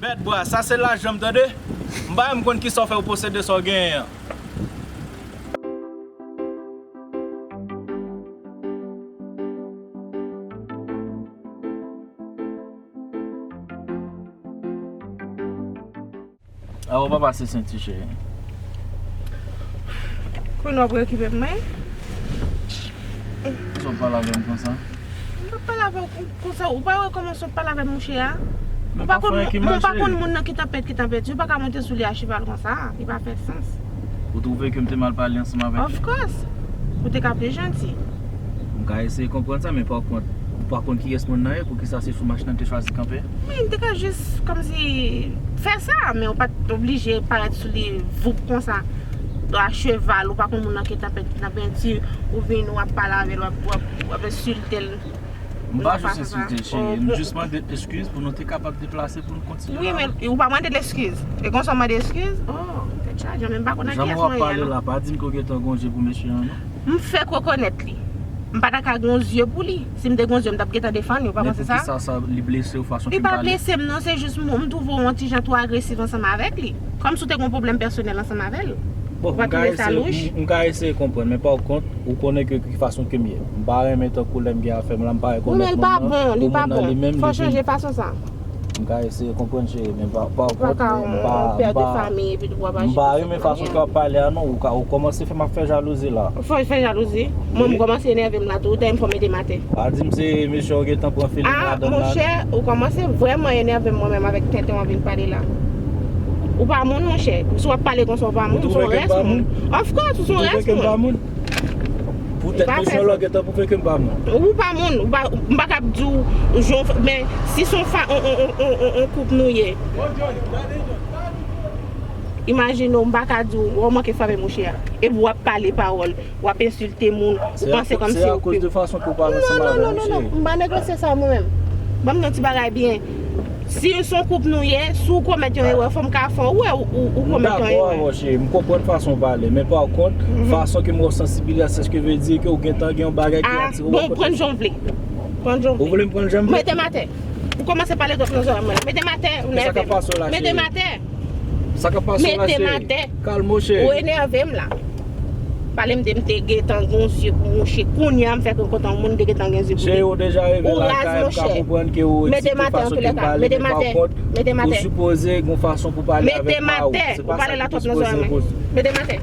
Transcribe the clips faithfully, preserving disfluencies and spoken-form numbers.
Bèt bwa, sa se lajan m tande. M pa menm konn kisa w fè w posede sa w genyen an. Awo pa pase senti cheri. Kounye w ap rekipe m, wi. Sa w pale avè m konsa? M pa pale avè w konsa. Ou pa wè kòman sa w pale avè m, mouche a? Ou pa konn, ou pa konn moun nan ki tanpèt, ki tanpèt. Ou pa ka monte sou li a cheval konsa. Li pa fè sans. Ou twouve ke m te mal pale ansanm avèk li? Of course. Ou te ka pli janti. M ka eseye konprann sa, men pa kont, ou pa konn kiyès moun nan ye, poukisa se sou machin nan te chwazi kanpe? Men, m te ka jis kòmsi fè sa, men ou pa t oblije parèt sou li voup konsa. A cheval, ou pa konn moun nan ki tanpèt, ki tanpèt, si ou vin, w ap pale avè l, w ap, w ap, w ap ensilte l. M pa jis ensilte, cheri, m jis mande eskiz pou nou te kapab deplase pou nou kontinye. Wi, men ou pa mande l eskiz. E konsa w mande eskiz? Oh, tèt chaje, men m pa konn nan kiyès mwen ye a non. Jan w ap pale la, pa di m ke w gentan gon je pou mesye an non. M fèk rekonèt li. M pa ta ka gen yon zye pou li. Si m te gen yon zye, m t ap gentan defann li, ou pa panse sa? Men poukisa sa, li blese w fason ke m pale? Li pa blese m non, se jis m, m twouve w yon ti jan twò agresif ansanm avèk li. Kòmsi w te gen yon pwoblèm pèsonèl ansanm avè l. Bon, ou pa twouve sa louch? M ka eseye konprann, men pa kont, ou konnen ke ki fason ke m ye. M pa renmen tankou lè m gen afè m la, m parèt konmèt moun nan, pou moun nan li menm, li vin. Wi, men l pa bon, li pa bon. Fò w chanje fason sa. M ka eseye konprann cheri, men pa, pa kont, men m pa, m pa, m pa renmen fason ke w ap pale a non, ou ka, ou kòmanse fè m ap fè jalouzi la. Fò w fè jalouzi? Mwen, m kòmanse enève m la tou, ou tande m fò w mete m atè. Pa di m se mesye w gentan pran feeling ladan l la. Ah, monchè, ou kòmanse vrèman enève m mwen menm avèk tenten w ap vin pale la. Ou pa moun, monchè. Si w ap pale konsa, ou pa moun, ou se yon rès moun. Ou twouve ke m pa moun? Of course, ou se yon rès moun. Poutèt mesye w la gentan pwouve ke m pa moun. Ou pa moun, ou pa, m pa kab di w, jan w fè, men si se yon fa, on, on, on, on, on koup nou ye. Imajine w, m pa ka di w, w manke frape mouche a. Epi w ap pale pawòl, w ap ensilte moun, ou panse kòmsi ou pi. Se akoz de fason ke w pale ansanm avè m, cheri. Non, non, non, non, non, m pa negosye sa mwen menm. Ban m yon ti bagay byen. Si se yon koup nou ye, si w komèt yon erè, fò m ka fè w wè ou, ou, ou komèt yon erè. M dakò avè w, cheri. M konprann fason w pale, men pa kont, fason ke m wè w sansibilize, se vle di ke w gentan gen yon bagay ki atire w. Ah, bon, pran jan w vle. Pran jan w vle. Ou vle m pran jan m vle? Mete m atè. Ou kòmanse pale twòp nan zòrèy mwen la. Mete m atè, ou nève m. Mete m atè. Sa k ap pase w la, cheri? Kalme w, cheri. Ou enève m la. Pale m de m te gentan gen yon zye pou mouche. Kounye a m fèk rankontre yon moun m te gentan gen zye pou li. Cheri, ou deja rive lakay, m ka konprann ke ou eksite fason ke m pale, men pa kont, ou sipoze gen yon fason pou pale avèk mari w. Se pa sa ki te sipoze poze. Mete m atè. Ou pale la twòp nan zòrèy mwen. Mete m atè.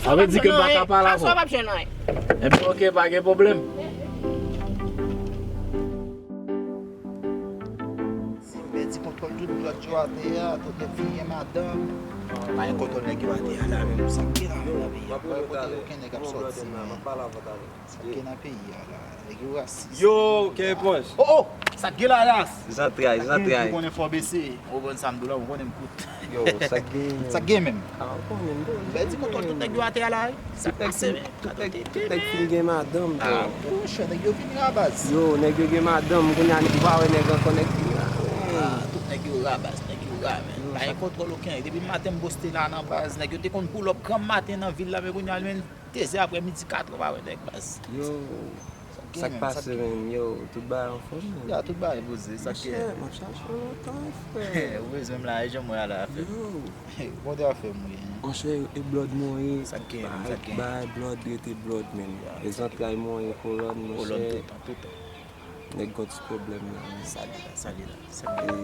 Sa vle di ke m pa ka pale avè w? Aswè w p ap jwenn anyen. Ebyen, oke, pa gen pwoblèm. Si m pèdi kontwòl tout djòl yo atè a, tout nèg fin gen madanm. Pa gen kontwòl nèg yo atè a la menm, sa k gen la menm nan peyi a? M ap kote okenn nèg ap sòti menm. Sa k gen nan peyi a la? Nèg yo rasis. Yo, K Punch. Oh, oh! Sa k gen la, Ras? Zantray, zantray. Ou konnen fò bese. Ou konn sa m di w la, ou konnen m kout. Yo, sa k gen? Sa k gen menm? Ah, ou konnen m bon. Pèdi kontwòl tout nèg yo atè a la, wi. Sa k pase menm? Tout nèg, tout nèg fin gen madanm, bro. Ah, monchè, nèg yo vin ra baz. Yo, nèg yo gen madanm, kounye a ou pa wè nèg ankò, nèg vin ra. Ah, tout nèg yo ra baz, nèg yo ra, men. Pa gen kontwòl okenn. Depi maten m poste la nan baz, nèg yo te konn pull up granm maten nan vil la, men kounye a, men, de zè aprè midi, kat è, w pa wè nèg baz. Yo, sa k pase menm? Yo, tout bagay anfòm menm? Ya, tout bagay poze, sa k gen? Monchè, m ap chache w lontan, wi, frè. Ou bezwen m la, e jan mwen a la, frè. Yo. Bon, te afè m, wi. Monchè, e blòd mwen ye. Sa k gen, sa k gen? Bay blòd, rete blòd, menm. E zantray mwen ye, kolòn, monchè. Kolòn toutan, toutan. Nèg gon ti pwoblèm la, men. Sa li la, sa li la, sa li la. E,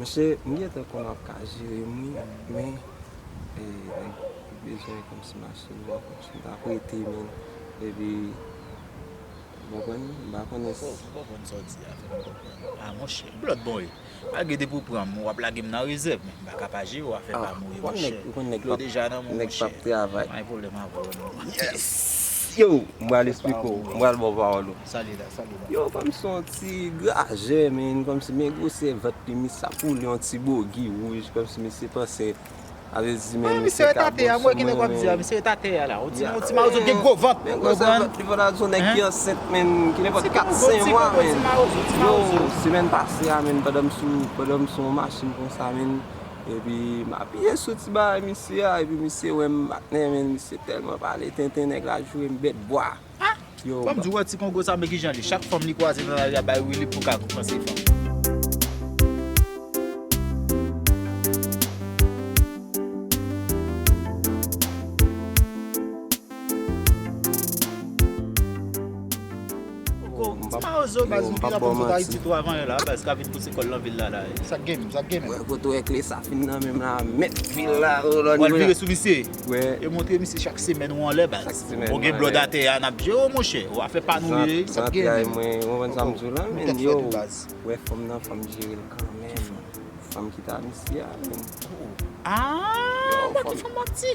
monchè, m gentan konn w ap ka jere m, wi, men, e, nèg bezwen kòmsi machin nan, kòmsi m ta prete, men. Epi, ou konprann, m pa konnen si. Ou konprann sa w di a, frè, m konprann. Ah, monchè, blòd bon, wi. Malgre depi w pran m, w ap lage m nan rezèv, men m pa ka pa jere w, afè pa m ou ye, monchè. Dlo deja nan men w, monchè. Pa gen pwoblèm avè w, non. Yes! Yo, m pral esplike w, m pral ba w pawòl ou. Sa li la, sa li la. Yo, kòmsi yon ti grajè, men, kòmsi men gwosè vant li, misye ap woule yon ti bogi wouj, kòmsi misye panse, sa vle di, men, misye ka bòs mwen, men. Misye ret atè a, misye ret atè a la. Yon ti, yon ti mawozo ki gen gwo vant, ou konprann? Men gwosè vant li, fò ta di yon nèg ki ansent, men, ki nenpòt kat, senk mwa, men. Yo, semèn pase a, men, pandan m sou, pandan m sou yon machin konsa, men, epi m apiye sou ti bagay misye a, epi misye wè m patnè, men, misye tèlman pale tenten, nèg la joure m bèt bwa. Ah! Yo, fò m di w, wè ti Kongo sa, men kijan li. Chak fanm li kwaze nan lari a, bay wi li pou ka kòmanse fanm. Ti mawozo, baz, m pi rapò m sot Ayiti tou avan yè la, baz, ka vin pouse kò l nan vil la, la. Sa k gen menm, sa k gen menm. Wè, kote w wè kle sa fin nan menm la, mèt vil la, o, lò. W al vire sou misye. Wè. E montre misye chak semèn ou anlè, baz. Chak semèn, ou gen blòd atè a, n ap jere w, monchè. Ou afè pa nou ye. Sa k gen menm. Mwen, ou konprann sa m di w la, men yo. Wè fanm nan, fanm jere l kanmenm. Fanm ki ta misye a, men. Ah, gade fanm manti.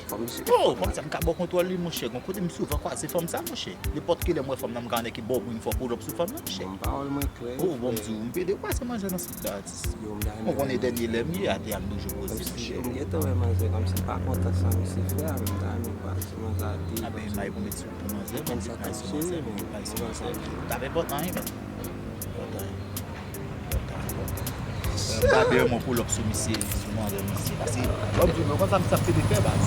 Oh, fanm sa m ka ba w kontwòl li, monchè. Gon kote m souvan kwaze fanm sa, monchè. Nenpòt kilè m wè fanm nan, m ka wè nèg ki ba w bri, m fè w pull up sou fanm nan, monchè. Bon, pawòl mwen klè. Oh, bon, m di w, m pede kwaze manzè nan sit la, atis. Ou konnen dènye lè m ye, atè a m toujou poze, monchè. M gentan wè manzè kòmsi l pa kontan sa misye fè a, men m ta renmen kwaze manzè atè. A ben, m ay pou met sou pou manzè, m di bay sou manzè, bay sou manzè. T ap enpòtan, wi, men. Enpòtan, wi. Enpòtan, enpòtan. Gade yon pull up sou misye, sou manzè misye. Paske, bon, m di w, men konsa misye ap pede fè, baz.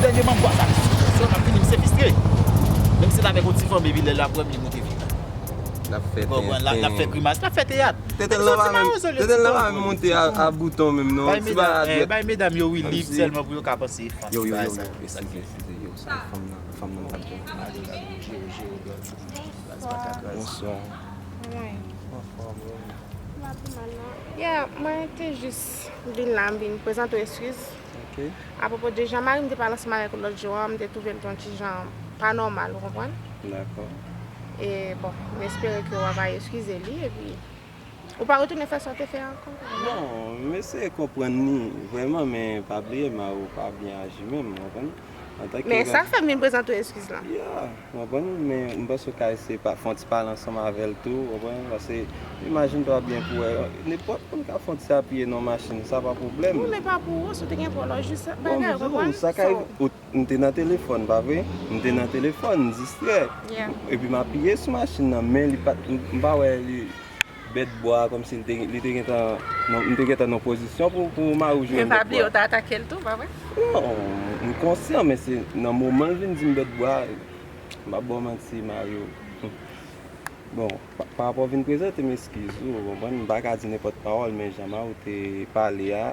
Dènyèman, m vwa sa misye, se yon ap vini, misye fistre. Menm si l avèk yon ti fanm, epi lè l ap wè m, li moute vi la. L ap fè tenten. L ap fè grimas, l ap fè teyat. Tenten l pa menm, tenten l pa menm monte a, a bouton menm, non. Ti bagay. Bay medam yo wi lib sèlman pou yo ka panse fanm. Yo, yo, yo, yo, eskize, eskize, yo, sa fanm nan, fanm nan m t ap di. Bonswa. Wi. Anfòm, wi. M pa pi mal, non. Yeah, mwen te jis vin la, m vin prezante w eskiz. Ok. Apwopo de jan mari m te pale ansanm avèk ou lòt jou an, m te twouve l te yon ti jan pa nòmal, ou konprann? Dakò. E, bon, m espere ke w ap al eskize li, epi ou pa retounen fè sa w te fè ankò? Non, m eseye konprann li, vrèman, men pa bliye, mari w pa byen aji menm, ou konprann? Antanke... Men sa fè m vin prezante w eskiz la. Yeah, w konprann? Men m panse w ka eseye pa, fè yon ti pale ansanm avè l tou, w konprann? Paske imajine twa byen pou wè, nenpòt moun ka fè yon ti apiye nan yon machin, sa pa pwoblèm. Wi, men pa pou ou, si w te gen pwoblèm, jis bagay, w konprann? Bon, m di w, sa ka rive, m te nan telefòn, pa vre? M te nan telefòn, m distrè. Yeah. Epi m apiye sou machin nan, men li pa t, m, m pa wè li, bèt bwa a, kòmsi li te, li te gentan, non, m te gentan nan pozisyon pou, pou mari w jwenn bèt bwa. Men pa bliye, w ta atake l tou, pa vre? Non, m konsyan, men se nan moman l vin di m bèt bwa, m p ap ba w manti, mari w. Bon, pa, pa rapò vin prezante m eskiz ou, ou konprann? M pa ka di nenpòt pawòl, men jan mari w te pale a,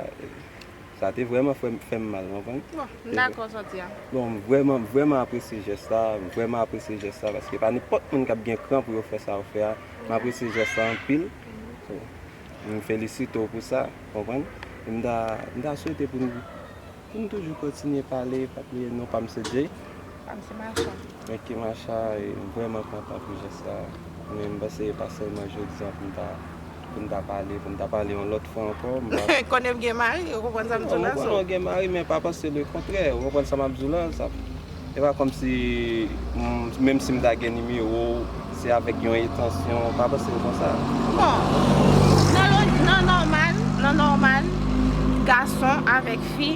sa te vrèman fè m, fè m mal, ou konprann? Bon, m dakò sa w di a. Bon, m vrèman, m vrèman apresye jès la, m vrèman apresye jès la, paske pa nenpòt moun k ap gen kran pou yo fè sa yo fè a. M apresye jès la anpil. So, m felisite w pou sa, konprann? E m ta, m ta swete pou n, pou n toujou kontinye pale, pa bliye non pa m se Jay. Pa m se Macha. Ok, Macha, e, m vrèman kontan pou jès sa. Men m panse e pa sèlman jodi a pou n ta, pou n ta pale, pou n ta pale yon lòt fwa ankò. M pa... Konnen m gen mari, ou konprann sa m di w la, so. Mwen konnen w gen mari, men pa panse lekontrè. Ou konprann sa m ap di w la, sa, e pa kòmsi, m, menm si m ta gen nimewo w, se avèk yon entansyon, pa panse l konsa. Bon, nan lo-, nan nòmal, nan nòmal, gason avèk fi,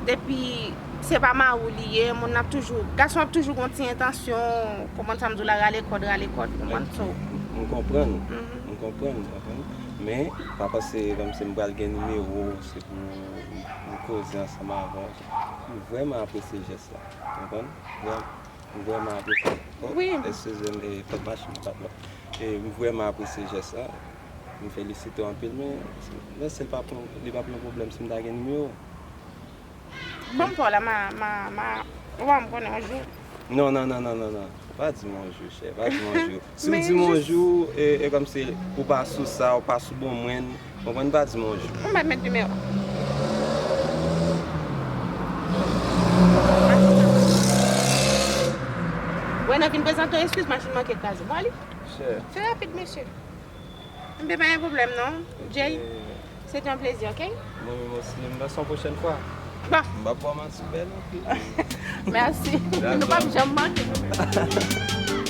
depi se pa mari w li ye, moun nan ap toujou, gason ap toujou gon ti entansyon, konprann sa m di w la, rale kòd, rale kòd, konprann, so. M, m konprann, m konprann, w konprann. Men, pa panse kòmsi m pral gen nimewo w, se pou m koze ansanm avè w. M vrèman apresye jès la, w konprann? Vrèman, m vrèman apresye. Oh, eskize m, e, pòt machin nan pa t lòk. E, m vrèman apresye jès la. M felisite w anpil, men, men si l pa pran, li p ap yon pwoblèm si m ta gen nimewo w. Ban m pa w la, ma, ma, ma, ou pa m konnen yon jou. Non, non, non, non, non, non. Pa di m yon jou, chè, pa di m yon jou. Si w di m yon jou, e, e kòmsi ou pa sou sa, ou pa sou bon mwen, konprann, pa di m yon jou. Ou mèt met nimewo. Wè, nan vin prezante w eskiz, machin manke kraze. Bon, ale. Chè. Fè rapid, mesye. Enben, pa gen pwoblèm non, Jay. Se te yon plezi, ok? Mwen menm osi, m panse yon pwochèn fwa. Bon. M p ap ba w manti, bèl anpil. Mèsi. Nou p ap janm manke, nou menm.